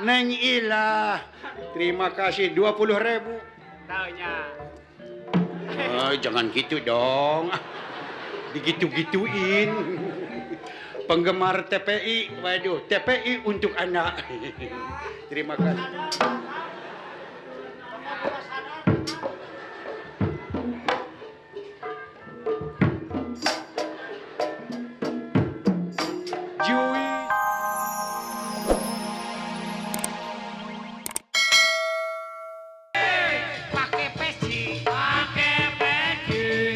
Neng Ilah, terima kasih 20.000. Taunya. Oh, jangan gitu dong. Digitu-gituin. Penggemar TPI, waduh, TPI untuk anak. Terima kasih. Jui. Pakai peci, pakai peci.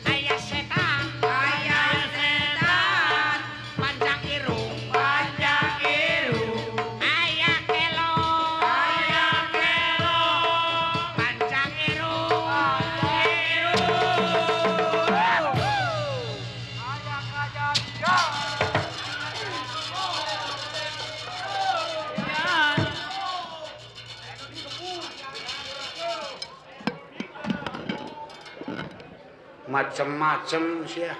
Ayah setan, ayah setan. Panjang irung, panjang irung. Ayah kelo, ayah kelo. Panjang irung, irung. Ayah kajadian. Macem-macem sih ya.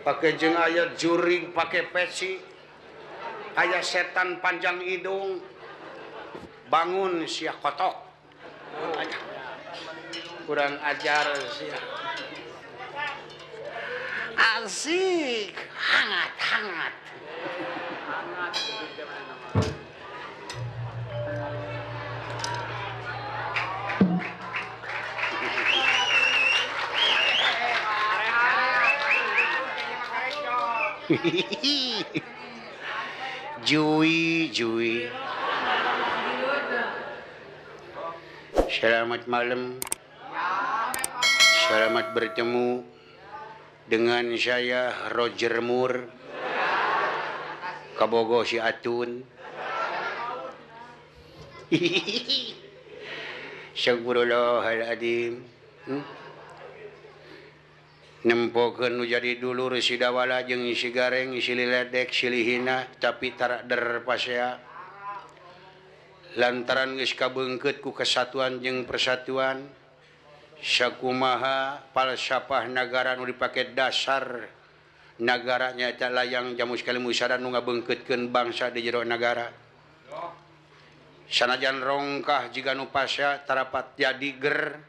Pakai jeung aya jurig, pakai peci, aya setan panjang hidung, bangun sia kotok. Kurang ajar sia. Asik, hangat-hangat. Jui, Jui. Selamat malam. Selamat bertemu dengan saya Roger Moore. Kabogo si Atun. Syukurullahaladzim. Nempokeun nu jadi dulur si Dawala jeung si Gareng, si Liledek, si Lihina, tapi tarak der pasea. Lantaran geus kabeungkeut ku kesatuan jeung persatuan, sakumaha falsafah nagara nu dipake dasar nagara nyaeta layang jamus kalimusada nu ngabeungkeutkeun bangsa di jero nagara. Sanajan rongkah jiga nu pasea tarapat jadi ger.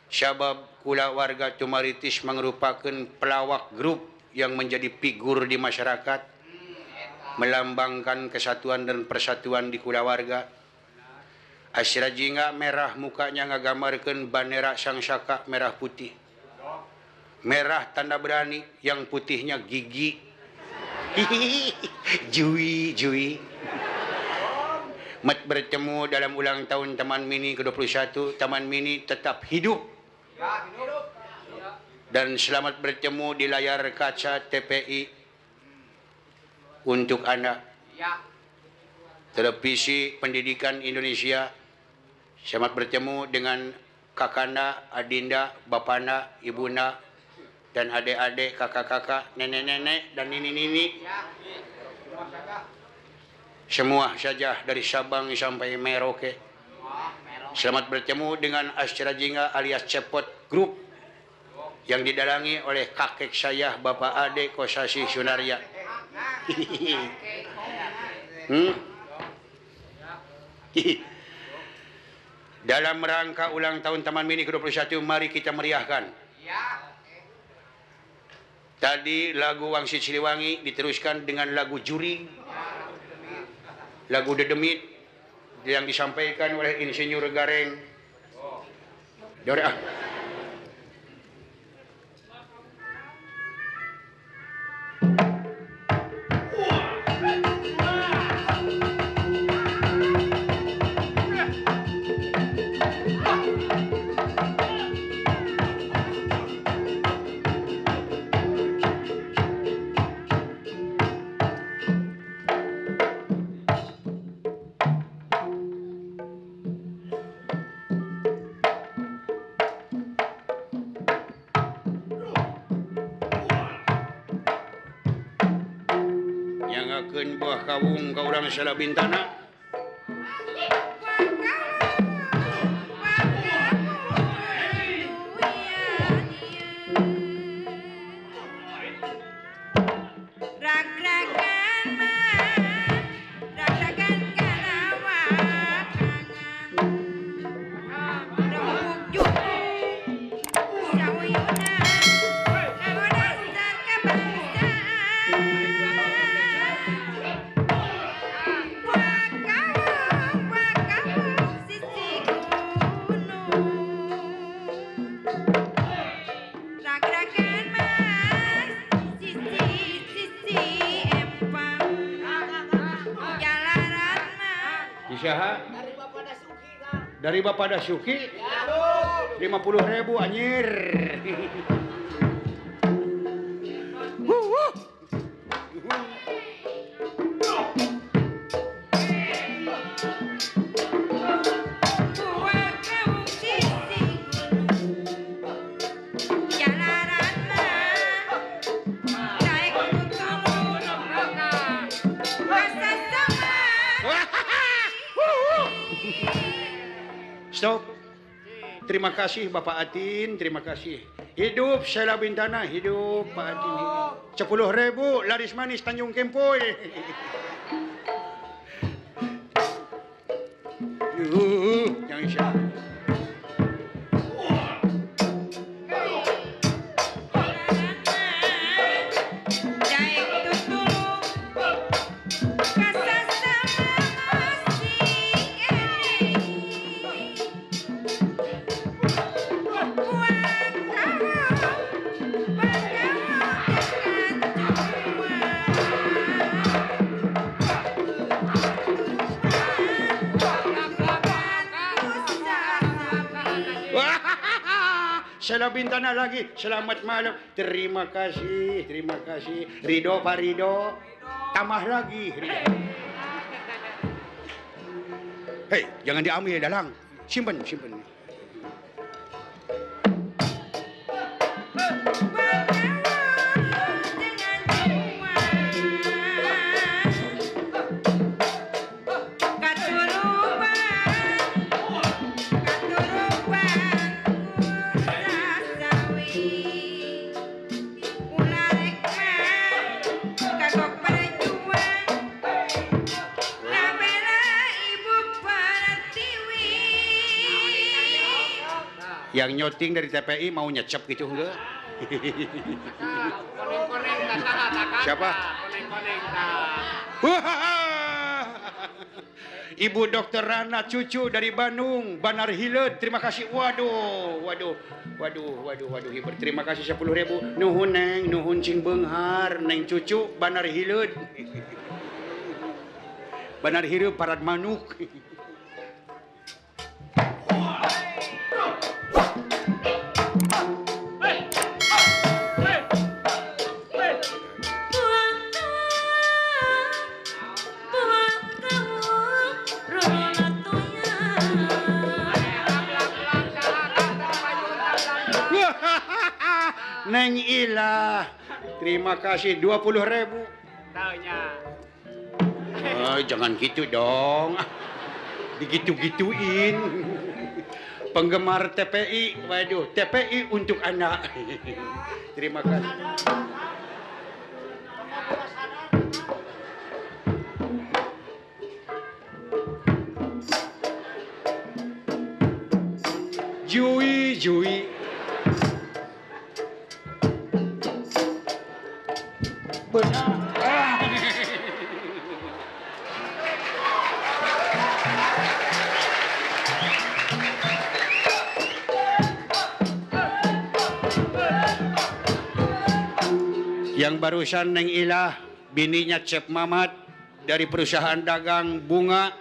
Sabab kula warga Tumaritis merupakan pelawak grup yang menjadi figur di masyarakat, melambangkan kesatuan dan persatuan di kula warga. Asra jingga merah mukanya ngagambarkeun bendera Sang Saka merah putih. Merah tanda berani, yang putihnya gigi. Jui, jui. Mat bertemu dalam ulang tahun Taman Mini ke-21, Taman Mini tetap hidup. Dan selamat bertemu di layar kaca TPI untuk anak. Televisi Pendidikan Indonesia. Selamat bertemu dengan kakanda, adinda, bapana, ibuna, dan adik-adik, kakak-kakak, nenek-nenek, dan nini-nini. Semua saja dari Sabang sampai Merauke. Selamat bertemu dengan Astra Jingga alias Cepot Group yang didalangi oleh kakek saya Bapak Ade Kosasi Sunarya. Dalam rangka ulang tahun Taman Mini ke-21, mari kita meriahkan. Tadi lagu Wangsit Siliwangi diteruskan dengan lagu Juri, lagu Dedemit yang disampaikan oleh Insinyur Gareng. Dore ah. Buah kawung ka urang Salabintana. Rag-ragan. Saha? Dari Bapak Dasuki, Kang. Dari Bapak Dasuki? Ya. 50.000 anjir. Stop. Terima kasih Bapak Atin, terima kasih. Hidup Sheila Bintana, hidup Pak Atin. 10.000 laris manis Tanjung Kempoy. Yang insya. Sheila Bintana lagi, selamat malam. Terima kasih, terima kasih. Ridho Pak Ridho, tambah lagi. Ridho. Hei, jangan diambil dalang. Simpen, simpen. Yang nyoting dari TPI mau nyecep gitu enggak? Siapa? Ibu Dokter Rana cucu dari Bandung, Banar Hileud, terima kasih. Waduh, waduh, waduh, waduh, waduh, hiber. Terima kasih 10.000. Nuhun neng, nuhun cing beunghar, neng cucu Banar Hileud. Banar Hileud parad manuk. Neng Ilah, terima kasih 20.000. Oh, jangan gitu dong, digitu-gituin. Penggemar TPI, waduh, TPI untuk anak. Terima kasih. Jui, Jui. Yang barusan Neng Ilah, bininya Cep Mamat dari perusahaan dagang bunga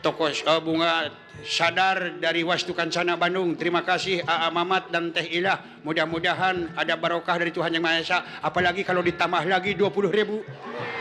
toko bunga Sadar dari Wastu Kancana Bandung. Terima kasih AA Mamat dan Teh Ilah. Mudah-mudahan ada barokah dari Tuhan Yang Maha Esa. Apalagi kalau ditambah lagi 20.000.